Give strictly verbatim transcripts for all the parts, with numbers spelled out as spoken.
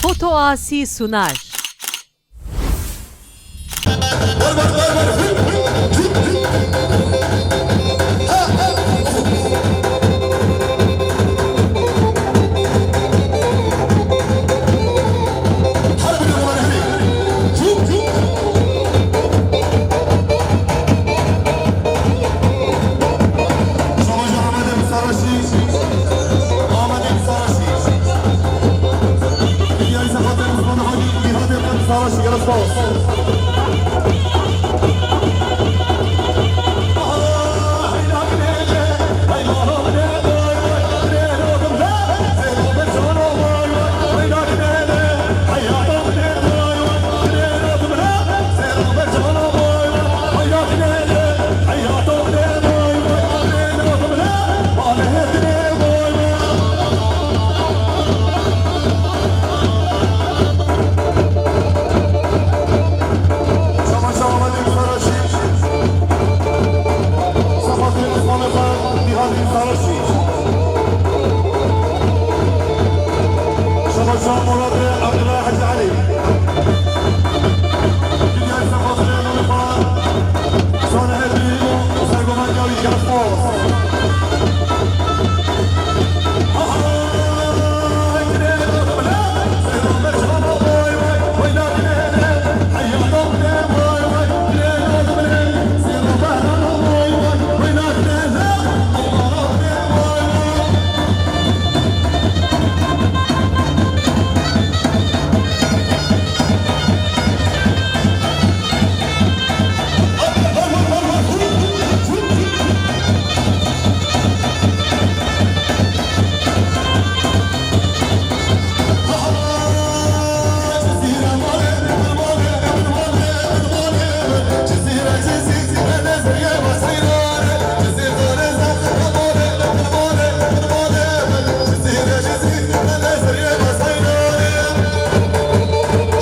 Foto Asi Sunar.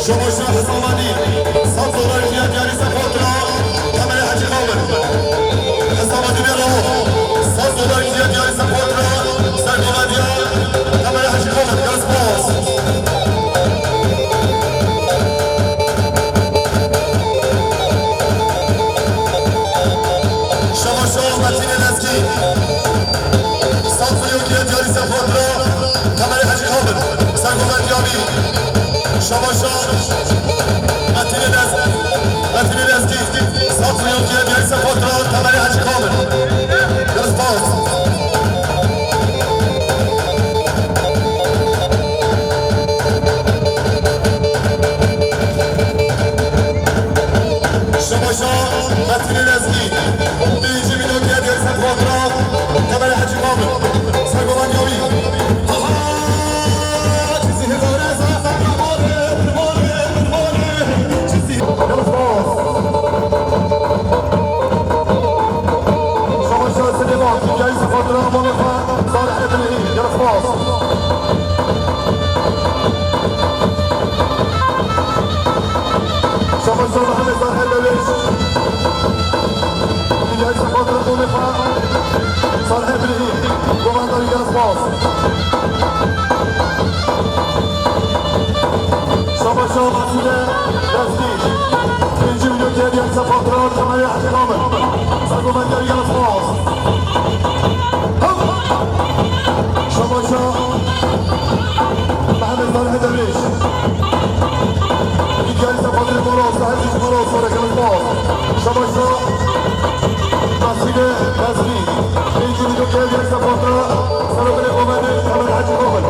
Şomoşa Hisamadî, sed dolar jiya diyarî sefotra, Kamerê Hecî Kamil. Hisamadî bê rawo, sed dolar jiya diyarî sefotra, sergovendiya Kamerê Hecî Kamil. Gelek spas. Şomoşa Metînê Lezgî. Sed milyon kiriye diyarî sefotra, Kamerê Hecî Kamil. Sergovendiya wî. Şabaşa. Metînê Lez-, Metînê Lezgî. Sed milyon kiriye diyarî sefotra, Kamerê Hecî Kamil. Gelek spas. Şabaşa Metînê Lezgî. Pêncî milyon kiriye diyarî sefotra, Kamerê Hecî Kamil. Sergovendiya wî. Aha! Çizî hezare zafar. Şabaşa Silêman, Tîgayî sefotra, Molefa, Salih Edilî. Gelek spas. Şabaşa Mehmet Salih Derviş. Diğer sefadır Molefa. Salih Edilî. Komandar Gelek spas. Şabaşa Masîle Lezgî. Pêncî milyon diğer sefadır Kamerê Hecî Kamil. Sergovendiya wî gelek spas. Şabaşa Mehmet Salih Derviş. Diğer sefadır Moros, Hecî Moros, sonra gelek spas. Şabaşa Nasîbe Nazî. Pêncî milyon diğer sefadır. Serokê Komandê Kamerê Hecî Kamil.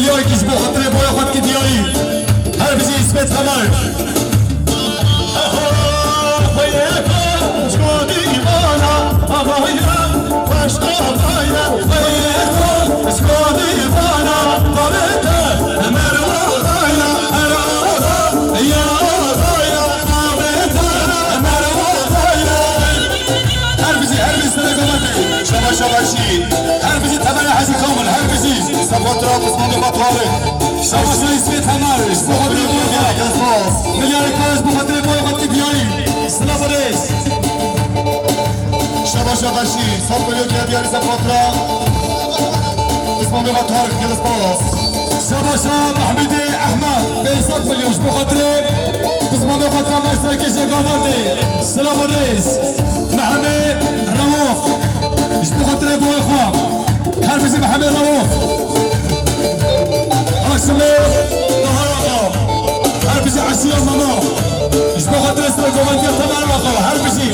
Diyayî ji bo xatirê boya xwe dike diyayî. Her bijî Îsmet Qemer. Her bijî, her bijî serê gometê. Şabaş, şabaşî. Her bijî teberê Hecî Kamil, her bijî. Sefatra Osmanê Batwari. Şabaş, Îsmet Hemer. Ji bo xatirê boya xwe. Milyarê kar ji bo xatirê boya xwe dike diyayî. Silav û rêz. Şabaş, şabaşî. Sed milyon kere diyarî Sefatra. Pismamê xwe Tarîk, gelek spas. Şabaşa Mehmedê Ehmed, pênc sed milyon ji bo xatirê pismamê xwe Tarîk, serkêşê Gavardê. Silav û rêz. Mehmê Rewof, ji bo xatirê boyê xwe. Her bijî Mehmê Rewof. Aşimê Bahar Axa. Her bijî eşîra Mama. Ji bo xatirê sergovendiya Teber Axa. Her bijî.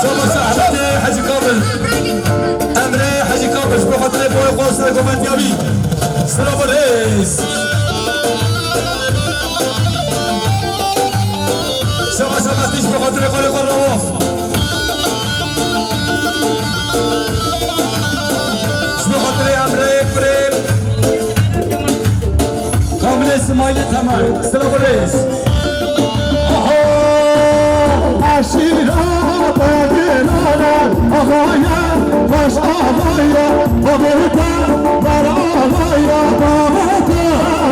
Şabaş Ehmedê Hecî Kamil. Emrê Hecî Kamil ji bo xatirê boyê xwe sergovendiya wî. Silav û rêz. Şabaş Ehmedê ji bo xatirê xwe lê xwe Rewof. Ji bo xatirê Emrê kurê Kamilê Simaylê Temel. Silav û rêz. Aha! Eşîra Bedirane, axaye, baş axaye, babete, ber axaye, babete,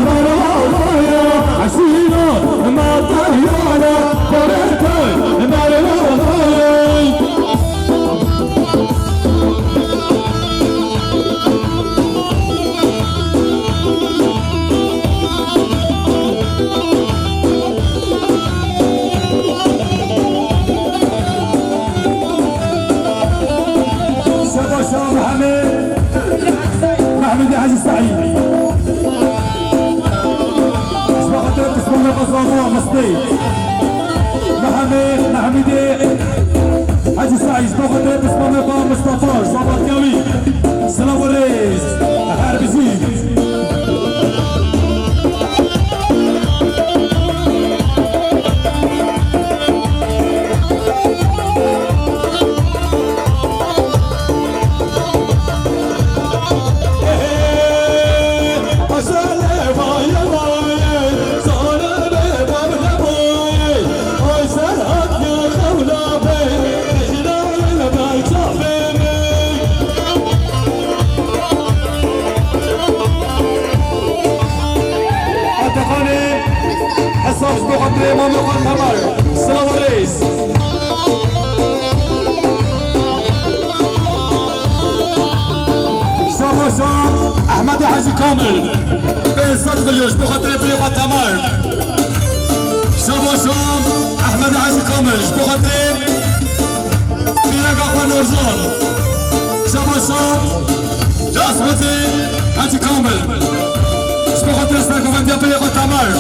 ber axaye. Eşîra Medyane, babete, ber axaye. Şabaş Mehmê, Mehmedê Hecî Seîd. Ji bo xatirê pismamê xwe Zava Mistê. Mehemê, Mehmedê Hecî Seîd, ji bo xatirê pismamê xwe Mistefa, ji bo xatirê wî. Silav û rêz, her bijî. Ataxanê hesab ji bo xatirê mamê xwe Temel. Silav û rêz. Şabaşa Ehmedê Hecî Kamil. Pênc sed milyon ji bo xatirê birê xwe Temel. Şabaşa Ehmedê Hecî Kamil ji bo xatirê pîreka xwe Nurcan. Şabaşa Ehmedê Hecî Kamil. Ji bo xatirê sergovendiya birê xwe Temel.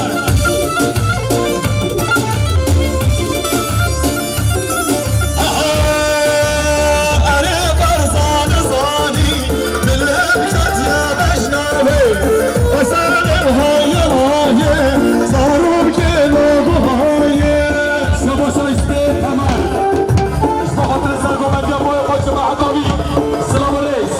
Şabaş Îsmet Temel. Ji bo xatirê sergovendiya boyê xwe cemaeta wî. Silav û rêz.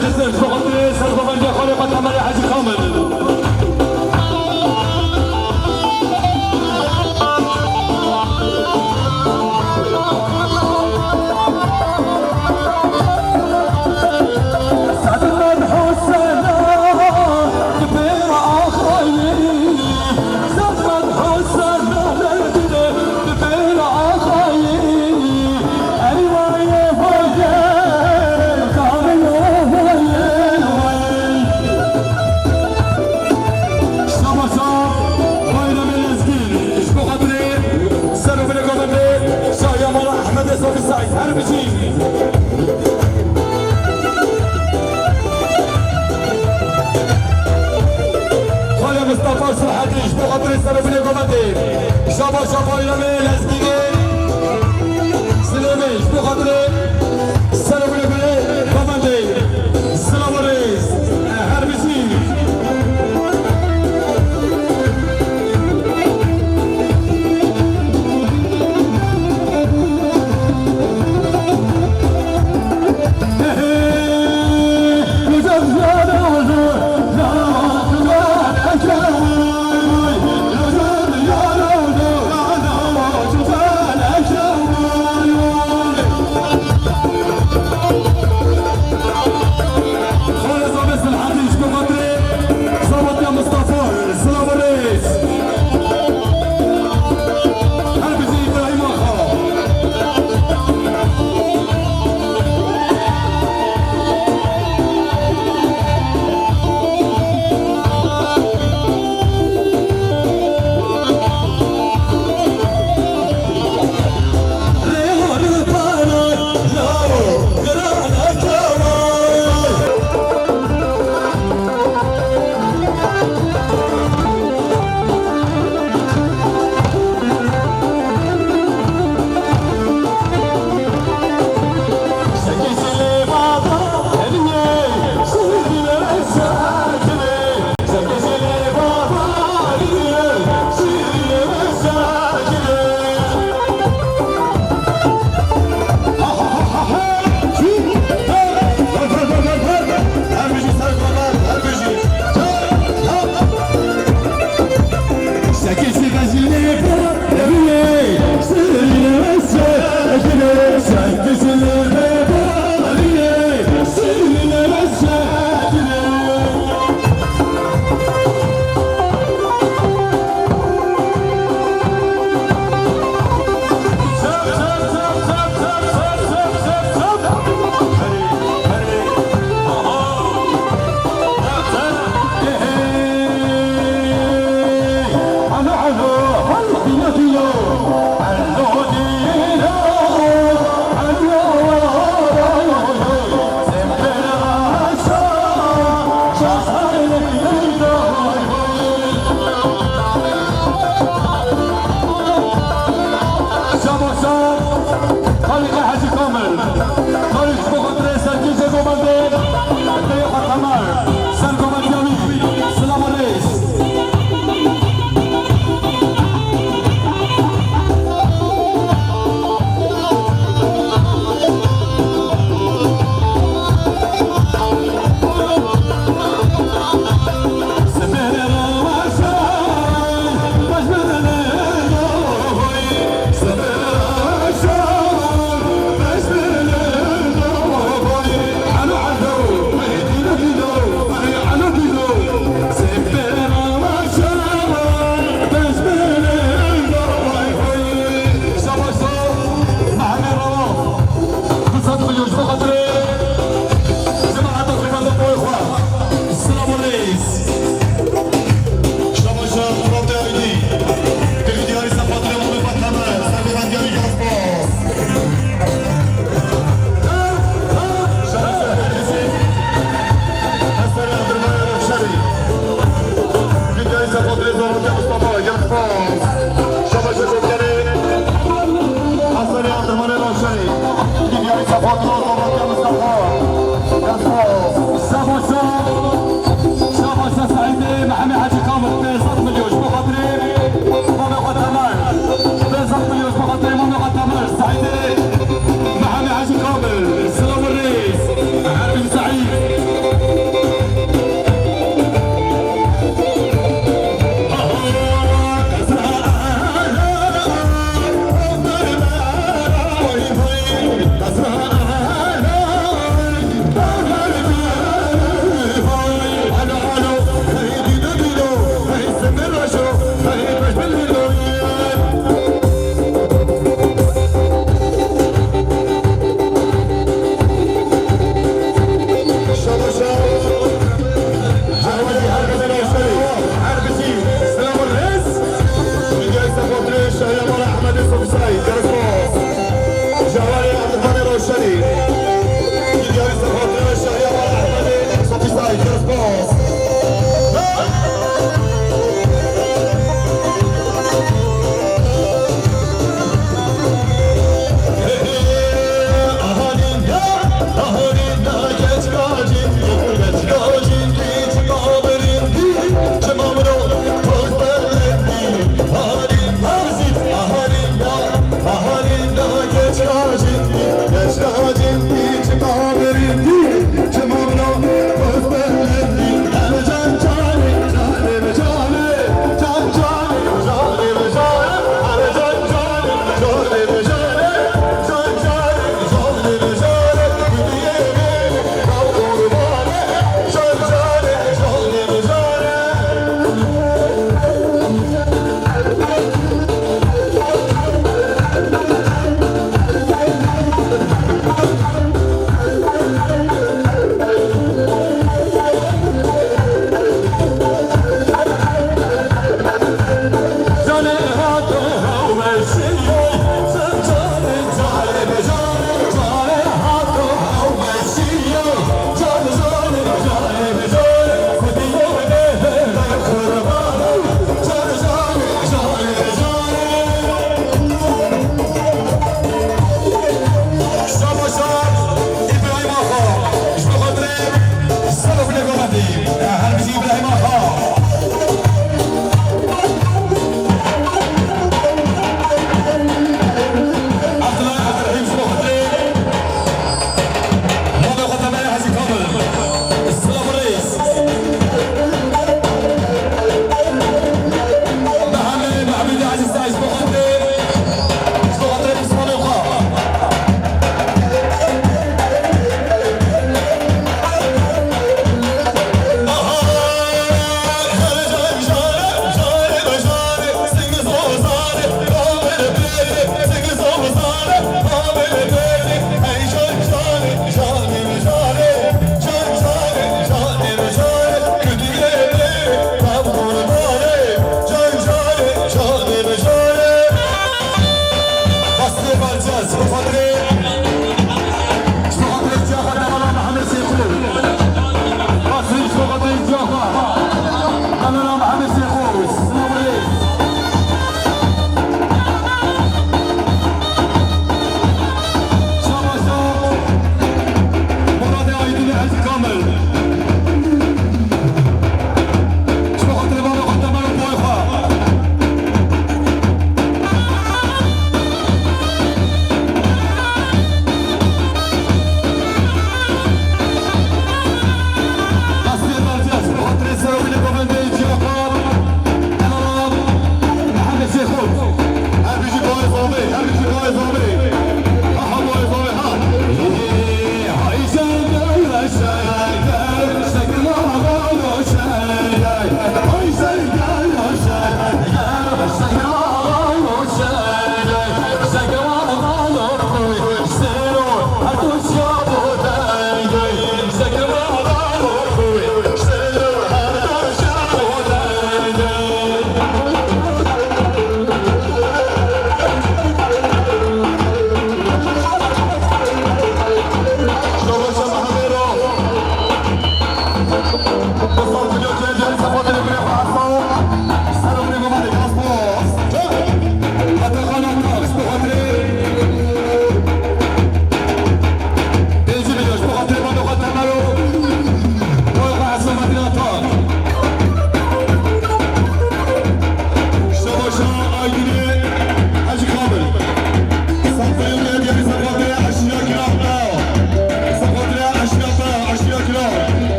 Ser xatirê sergovendiya xalê xwe Temelê Hecî Kamil. Sedmed Husena, di pêra axayî. Sedmed Husena, di pêra axayî. Eyvayê hoye, kamiyo hoye, hoye. Şabaşa Bayramê Lezgî, ji bo xatirê ser û binê govendê Şahiya Mala Ehmedê Sofi Saîd, her bijî. Xalê Mistefa Sirhetî, ji bo xatirê ser û binê govendê. Şabaşa Bayramê Lezgînê Silêmê, ji bo xatirê ser û binê govendê. Silav û rêz. Her bijî.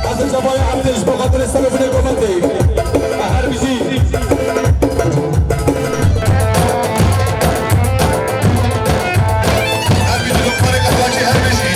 Xatir Cevaya Ebdî ji bo xatirê ser û binê Govendê. Her bijî. Her bijî Lokmanê Qehwacî, her bijî.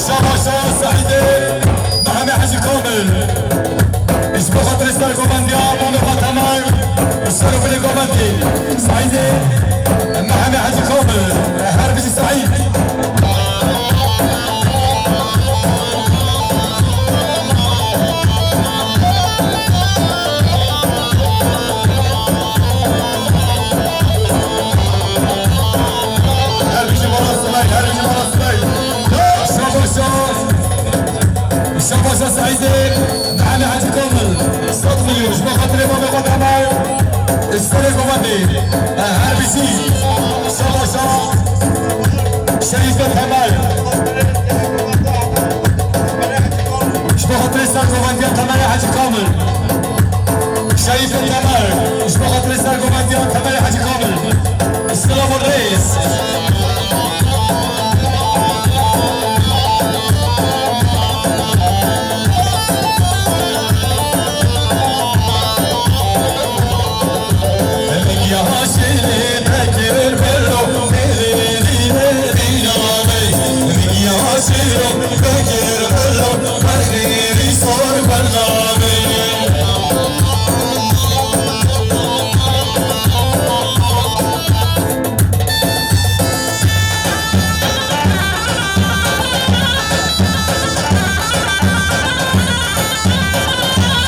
Şabaşa Seîdê Mehemê Hecî Kamil. Ji bo xatirê sergovendiya Mame Fatemay, ser û binê govendê, Seîdê Mehemê Hecî Kamil, her bijî Seîd. Her bijî mala Silay, her bijî mala Silay. Şabaşa. Şabaşa Seîdê, Mehemê Hecî Kamil, sed milyon, ji bo xatirê Mame Fatemay, ji serê govendê, her bijî, şabaşa Şerîfe Temel, ji bo xatirê sergovendiya Temelê Hecî Kamil, Şerîfe Temel, ji bo xatirê sergovendiya Temelê Hecî Kamil. Silav û rêz.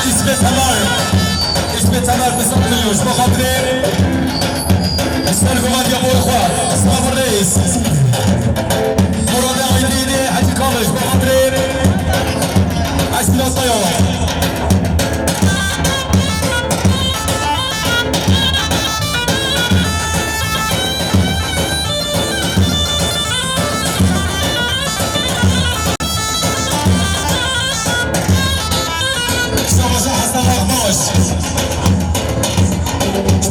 Îsmet Hemal. Îsmet Hemal bi sed milyon ji bo xatirê sergovendiya Borxwe. Silav û rêz. Murad Aydînê Hecî Kamil ji bo xatirê Esîla Taya. Şabaşa Hesen Akbaş. Ji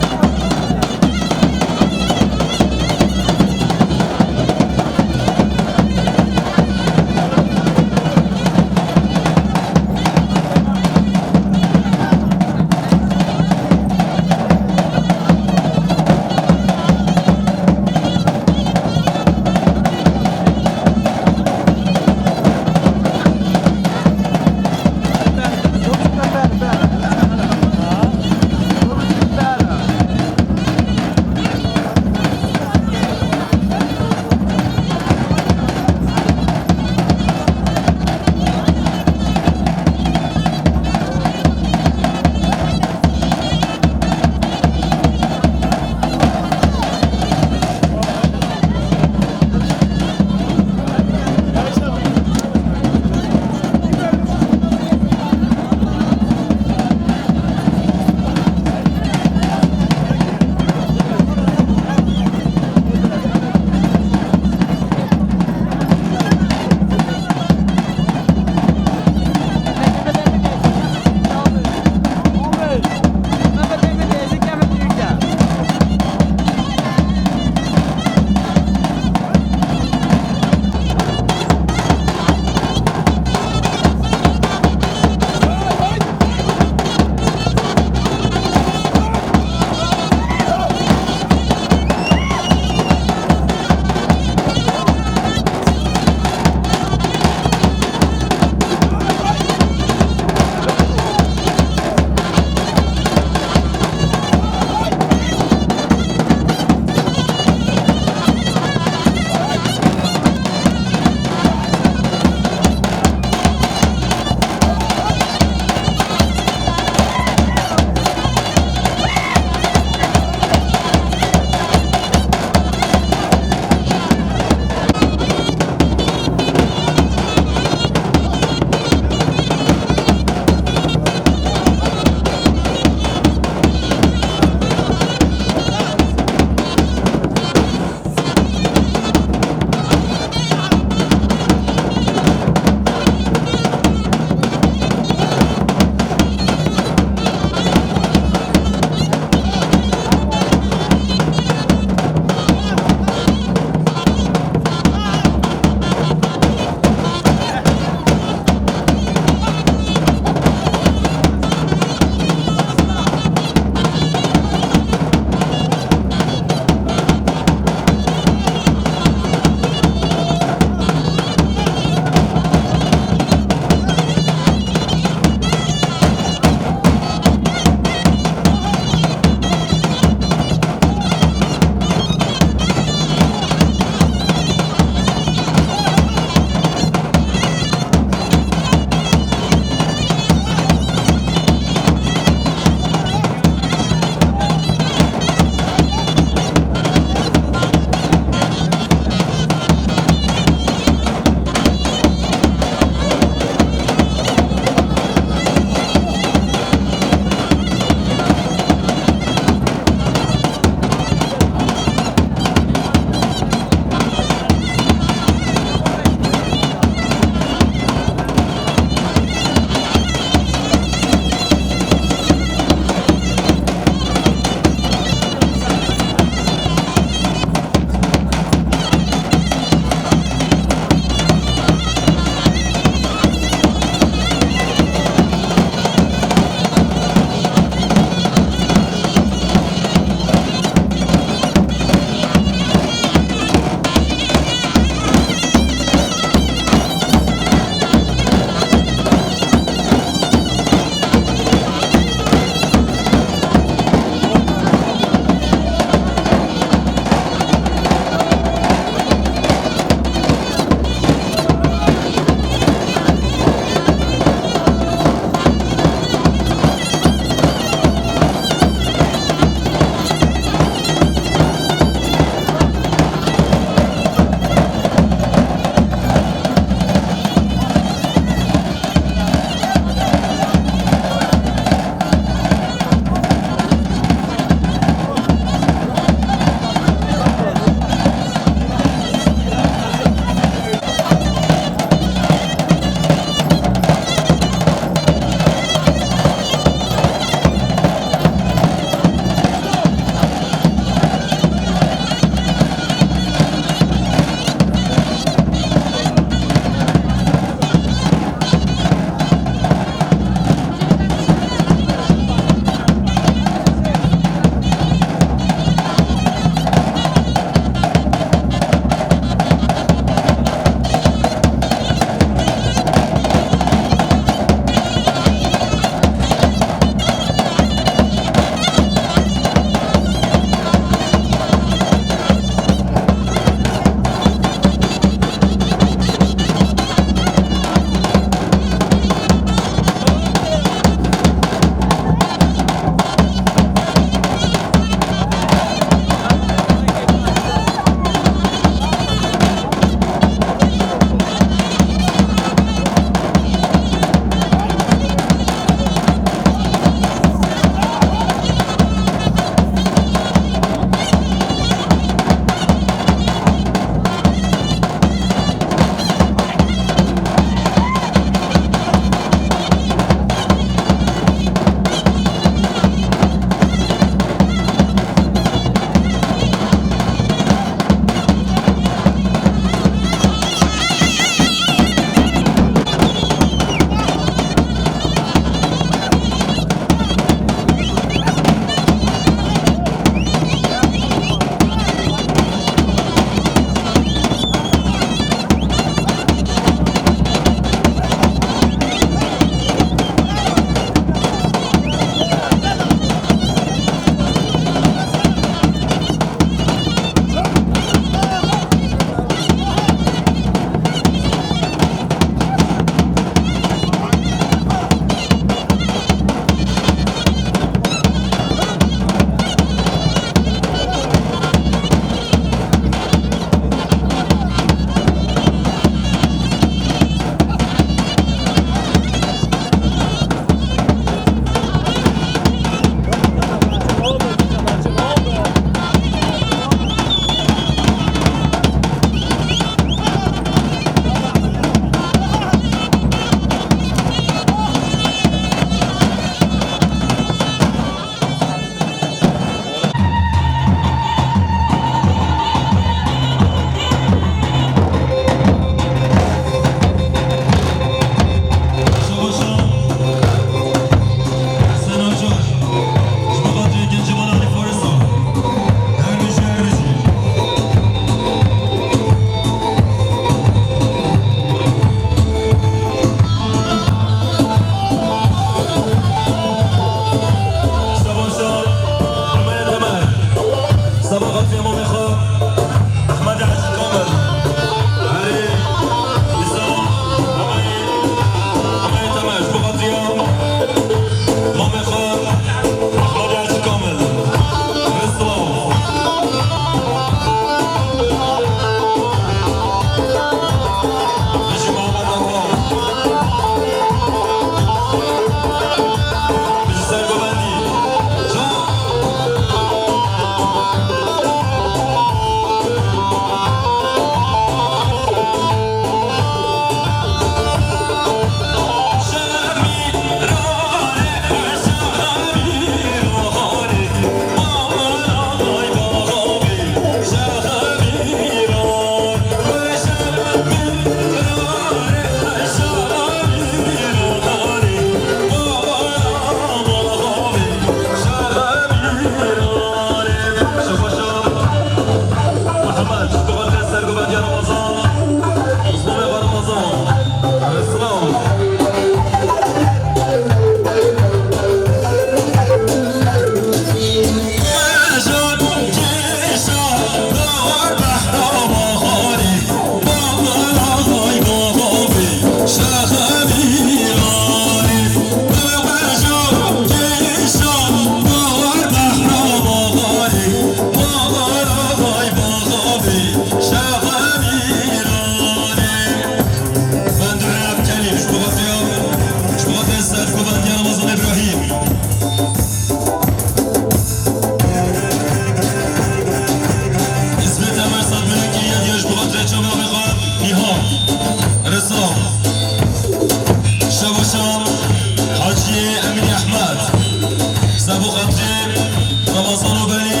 Ramazano Belî,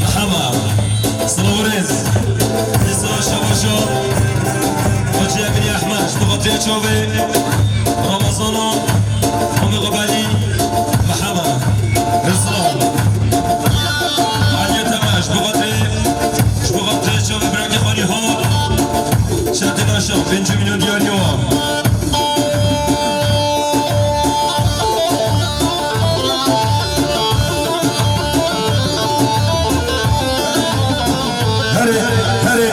Mihema. Silav û rêz. Rêza şebaşa. Hacî Emînî Ehmed, ji bo xatirê çavê. Ramazano, Ramazano Belî, Mihema. Rêza. Aliyê Temel, ji bo xatirê, ji bo xatirê çavê birakê xwe Nîha. Çetê Naşa, pêncî milyon diyariya wan. Herê, herê.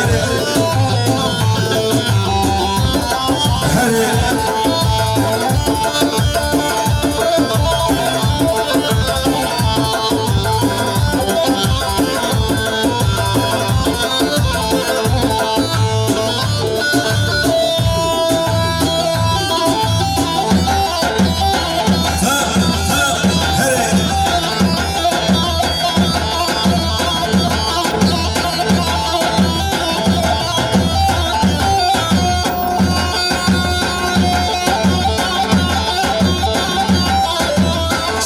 Herê.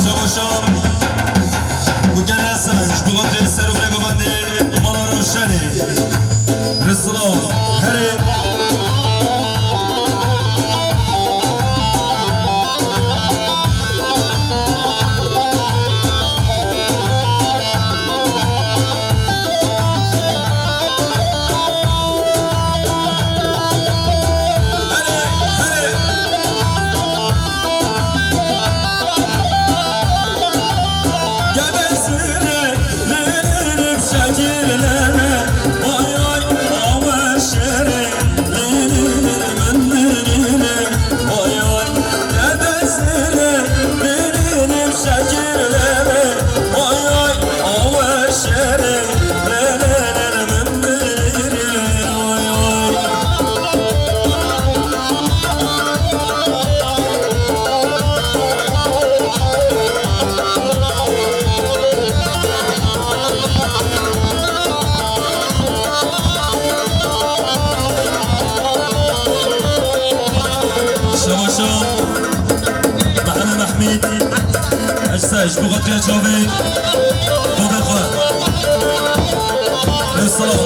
Şebaşa û gel Hesen, ji bo xatirê ser û rêbevendê mala Roşenê. Rêsilav, herê. Şebaşa Mehmet Mehmîd, Ecse, ji bo xatirê çavê babê xwe. Rêsilav.